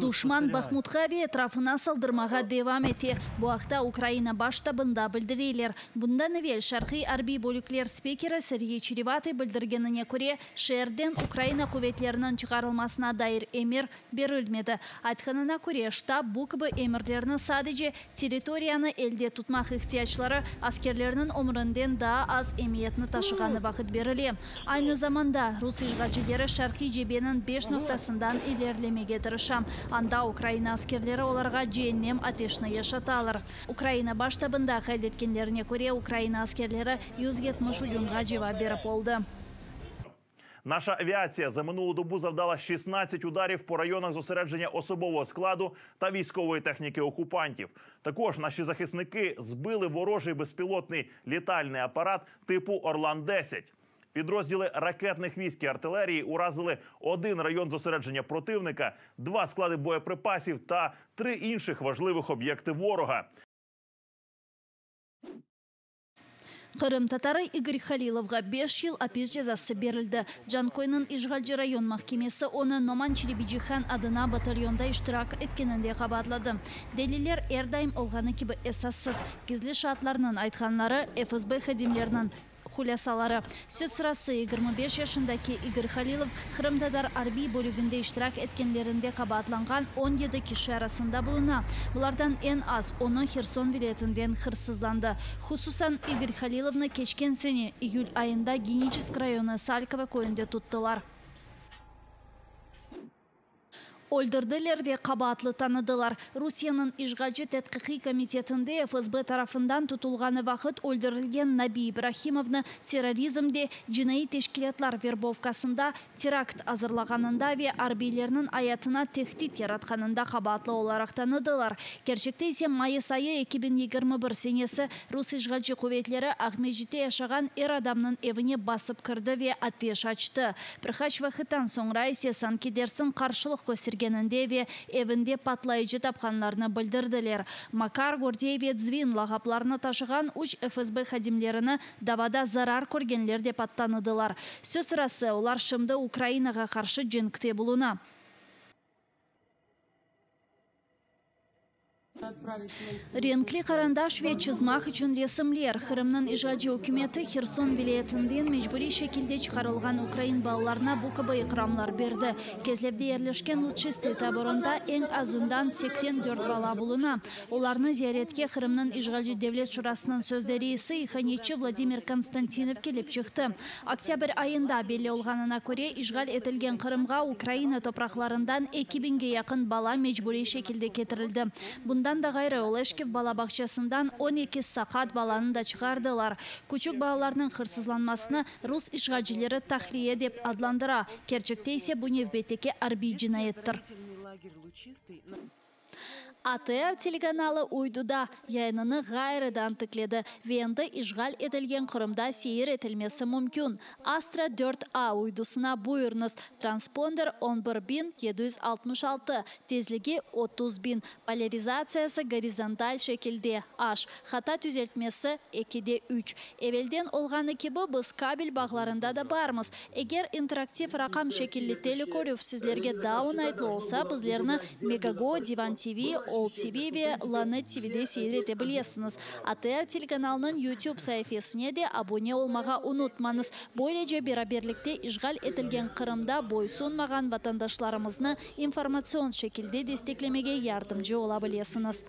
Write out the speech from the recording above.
Duşman Bahmutqa ve etrafına saldırmağa devam ete. Bu aqta Ukraina Baş ştabında bildireler. Bundan evel Şarqiy arbiy bölükler spikeri Serğiy Çerevatıy bildirgenine köre, şeerden Ukraina quvetleriniñ çıqarılmasına dair emir berilmedi. Aytqanına köre, ştab bu kibi emirlerni sadece territoriyanı elde tutmaq ihtiyacları askerlerniñ ömründen daa az emiyetni taşığanı vaqıt berile. Aynı zamanda, rus işğalcileri şarqiy cebeniñ beş noqtasından ilerilemege tırışa, anda Ukraina askerleri olarğa ceennem ateşini yaşatalar. Ukraina Baş ştabında qayd etkenlerine köre, Ukraina askerleri 170 ücümğa cevap berip oldı. Наша авіація за минулу добу завдала 16 ударів по районах зосередження особового складу та військової техніки окупантів. Також наші захисники збили ворожий безпілотний літальний апарат типу Орлан-10. Підрозділи ракетних військ і артилерії уразили один район зосередження противника, два склади боєприпасів та три інших важливих об'єкти ворога. Qırımtatarı İgor Halilovğa 5 yıl apis cezası berildi. Canköyniñ işğalci rayon mahkemesi onı Noman Çelebicihan adına batalyonda iştirak etkeninde qabaatladı. Deliller er daim olğanı kibi esassız. Gizli şaatlarnıñ aytqanları, FSB hadimleriniñ hulâsaları. Söz sırası, 25 yaşındaki İgor Halilov qırımtatar arbiy bölüginde iştirak etkenlerinde qabaatlanğan 17 kişi arasında buluna. Bulardan eñ az onı Herson vilâyetinden hırsızlandı. Hususan, İgor Halilovnı keçken sene iyül ayında Geniçesk rayonı Salkovo köyünde tuttılar. Öldürdiler ve qabaatlı tanıdılar. Rusiyeniñ işğalci Tedqiqiy komitetinde FSB tarafından tutulğanı vaqıt öldürilgen Nabi İbrahimovnı terrorizmde, cinaiy teşkilâtlar verbovkasında, terakt azırlağanında ve arbiylerniñ ayatına tehdit yaratqanında qabaatlı olaraq tanıdılar. Kerçekte ise mayıs ayı 2021 senesi rus işğalci quvetleri Aqmescitte yaşağan er adamnıñ evine basıp kirdi ve ateş açtı. Bir qaç vaqıttan soñra ise sanki dersiñ qarşılıq köstergeninde ve evinde patlayıcı tapqanlarını bildirdiler. Makar, Gordey ve Dzvin lağaplarını taşığan üç FSB hadimlerini davada zarar körgenler dep tanıdılar. Söz sırası, olar şimdi Ukrainağa qarşı cenkte buluna. Renkli qarandaş ve çızmaq içün resimler. Qırımnıñ işğalci ükümeti Herson vilâyetinden mecburiy şekilde çıqarılğan ukrain balalarına bu kibi iqramlar berdi. Kezlevde yerleşken Luçistıy taborında eñ azından 84 bala buluna. Olarnı ziyaretke Qırımnıñ işğalci Devlet şurasınıñ sözde reisi, ihanetçi Vladimir Konstantinov kelip çıqtı. Oktâbr ayında belli olğanına köre, işğal etilgen Qırımğa Ukraina topraqlarından eki biñge yaqın bala mecburiy şekilde ketirildi. Bundan da ğayrı, Oleşkiv bala bağçasından 12 saqat balanı da çıqardılar. Küçük balalarnıñ hırsızlanmasını rus işğalcileri tahliye dep adlandıra, kerçekte ise bu nevbetteki arbiy cinayettir. ATR telekanalı uyduda yayınını ğayrıdan tikledi ve endi işğal etilgen Qırımda seyir etilmesi mümkün. Astra 4A uydusına buyurıñız. Transponder 11766, tezligi 30.000, polârizatsiyası gorizontal şekilde, H, hata tüzeltmesi 2-de 3. Evelden olğanı kibi biz kabel bağlarında da barmız. Eger interaktiv raqam şekilli telekörüv sizlerge daa oñaytlı olsa, bizlerni Megogo, Divan TV, All TV ve Lanet TVde seyir ete bilesiñiz. ATR telekanalınıñ YouTube saifesine de abone olmağa unutmañız. Böylece beraberlikte işğal etilgen Qırımda boysunmağan vatandaşlarımıznı informatsion şekilde desteklemege yardımcı ola bilesiñiz.